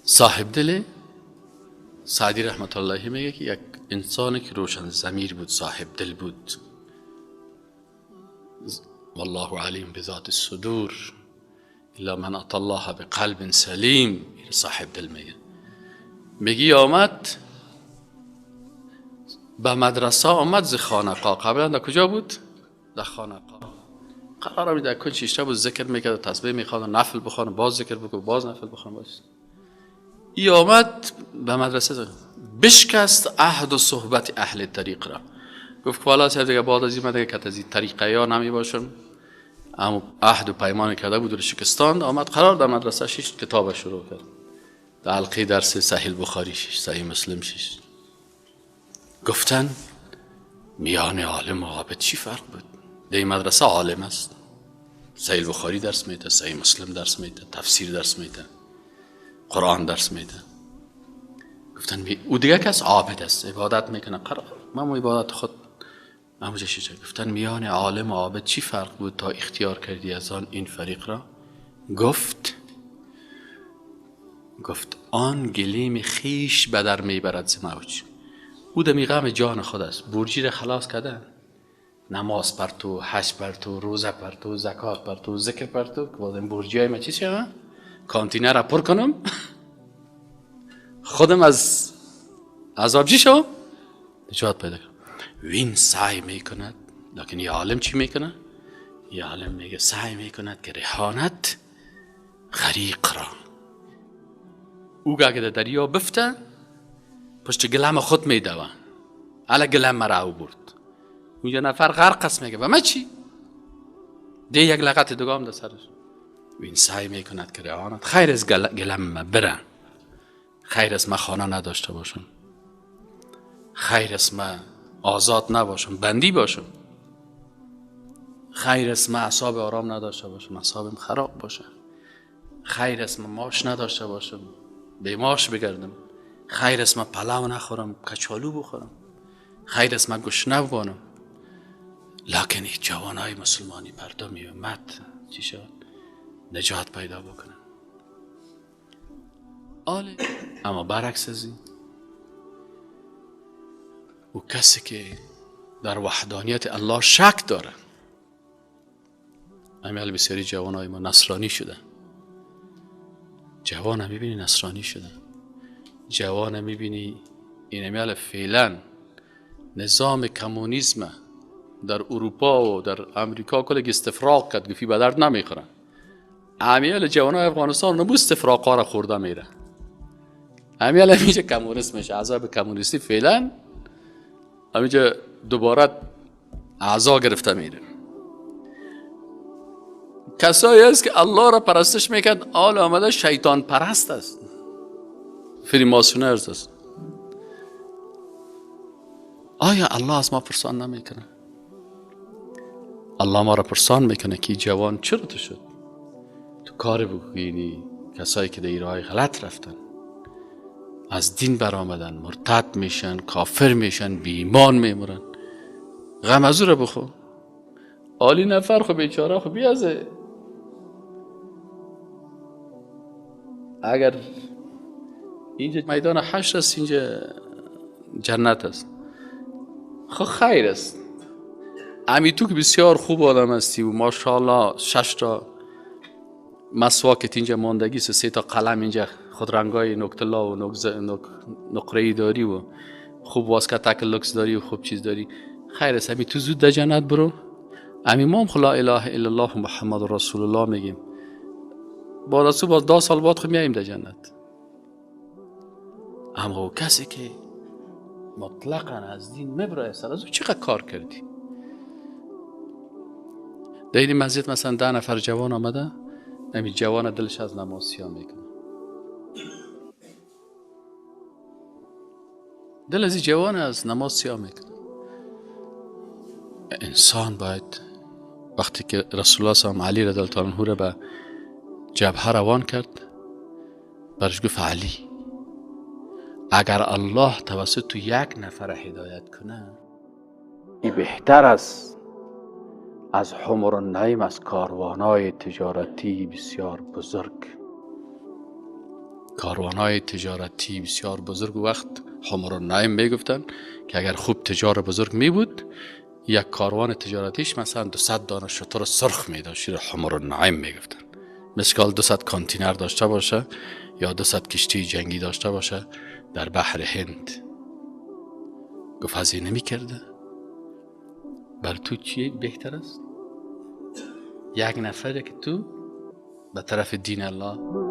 صاحب دل سعدی رحمت الله میگه که یک انسانی که روشن ضمیر بود، صاحب دل بود، والله علیم بذات الصدور الا من اتی الله بقلب سلیم. صاحب دل میگه، میگی آمد به مدرسه، آمد ز خانقاه. قبلا در کجا بود؟ در خانقاه. قرار می در کل شیشته بود، ذکر میکرد و تسبیح میخواد و نفل بخوانه، باز ذکر بکنه، باز نفل بخوانه، باز. ای آمد به مدرسه، بشکست عهد و صحبت اهل طریق را. گفت والا صاحب دیگه بعد از این من دیگه کت از این طریقه ها نمی باشم. اما عهد و پیمان کرده بود و شکستاند. آمد قرار در مدرسه شش کتاب شروع کرد، در حلقه درس صحیح بخاری شش، صحیح مسلم شش. گفتن میان عالم و عابد چی فرق بود؟ در این مدرسه عالم است، صحیح بخاری درس میده، صحیح مسلم درس میده، تفسیر درس میده، قرآن درس میده. گفتن او دیگه کس عابد است، عبادت میکنه، قرار من عبادت خود همونجا شیشه. گفتن میان عالم و عابد چی فرق بود تا اختیار کردی از آن این فریق را؟ گفت آن گلیم خیش به در میبرد ز موج. او دمی غم جان خود است، برجی را خلاص کرده، نماز پر تو، حج پر تو، روزه پر تو، زکات پر تو، ذکر پر تو، که باز این برجی های ما چی شوه؟ کانتینر را پر کنم خودم از عذاب چی شو؟ نجات پیدا کنم. وین سعی میکند، لیکن یه عالم چی میکنه؟ یه عالم میگه سعی میکند که رهانت غریق را. او اگه در دریا بفته پشت گلم خود میدوه، الا گلم مرا او برد. اونجا نفر غرق است، میگه و من چی؟ ده یک لغت دوگام در سرش. وین سعی میکند که رهانت خیر از گلم بره، خیر از من خانه نداشته باشم، خیر از من آزاد نباشم، بندی باشم، خیر از من اعصاب آرام نداشته باشم، اعصابم خراب باشه، خیر از من ماش نداشته باشم، به ماش بگردم، خیر از من پلاو نخورم، کچالو بخورم، خیر از من گشنه بانم. لکن این جوانای مسلمانی مردمی امت چی شد؟ نجات پیدا بکنن. آله اما برعکس از این، او کسی که در وحدانیت الله شک داره، امیال بسیاری جوانای ما نصرانی شدن. جوان هم میبینی نصرانی شدن، جوان هم میبینی این امیال فعلا نظام کمونیسم در اروپا و در امریکا کل استفراغ کرد، گفی به درد نمیخورن. امیال جوانای افغانستان نبو استفراغ ها را خورده میره. امیال همیشه کمونیست میشه، عذاب کمونیستی فعلا همینجا دوباره اعضا گرفته میره. کسایی است که الله را پرستش میکرد، آل آمده شیطان پرست است، فریماسونرز است. آیا الله از ما پرسان نمیکنه؟ الله ما را پرسان میکنه که جوان چرا تو شد؟ تو کار بگوینی کسایی که در راه غلط رفتن، از دین برآمدن، مرتد میشن، کافر میشن، بی ایمان میمورن، غم از او را بخو. عالی نفر خو بیچاره خو بیازه. اگر اینجا میدان حشر است، اینجا جنت است، خو خیر است. امی تو که بسیار خوب آدم هستی و ماشاءالله 6 تا مسواکت اینجا ماندگی است، 3 تا قلم اینجا خود رنگای نکتلا و نقره‌ای داری و خوب واسکت تک لوکس داری و خوب چیز داری، خیر است. امی تو زود در جنت برو. امی ما هم لا اله الا الله محمد رسول الله میگیم، بعد از تو باز 10 سال بعد خود میاییم در جنت. اما کسی که مطلقا از دین میبره، سر از او چقدر کار کردی؟ در این مسجد مثلا 10 نفر جوان آمده، امی جوان دلش از نماز سیاه میکنه، دل از جوان از نماز سیاه میکنه. انسان باید وقتی که رسول الله صلی الله علیه و علی رضی الله عنه را به جبهه روان کرد، برش گفت علی اگر الله توسط تو یک نفر هدایت کنه، این بهتر است از حمر النعیم، از کاروانای تجارتی بسیار بزرگ. کاروانهای تجارتی بسیار بزرگ وقت حمر النعیم میگفتن که اگر خوب تجار بزرگ می بود، یک کاروان تجارتیش مثلا 200 دانه شتر سرخ می داشت، حمر النعیم میگفتن. مثال 200 کانتینر داشته باشه یا 200 کشتی جنگی داشته باشه در بحر هند. گفت هزینه میکرده. بر تو چی بهتر است؟ یک نفره که تو به طرف دین الله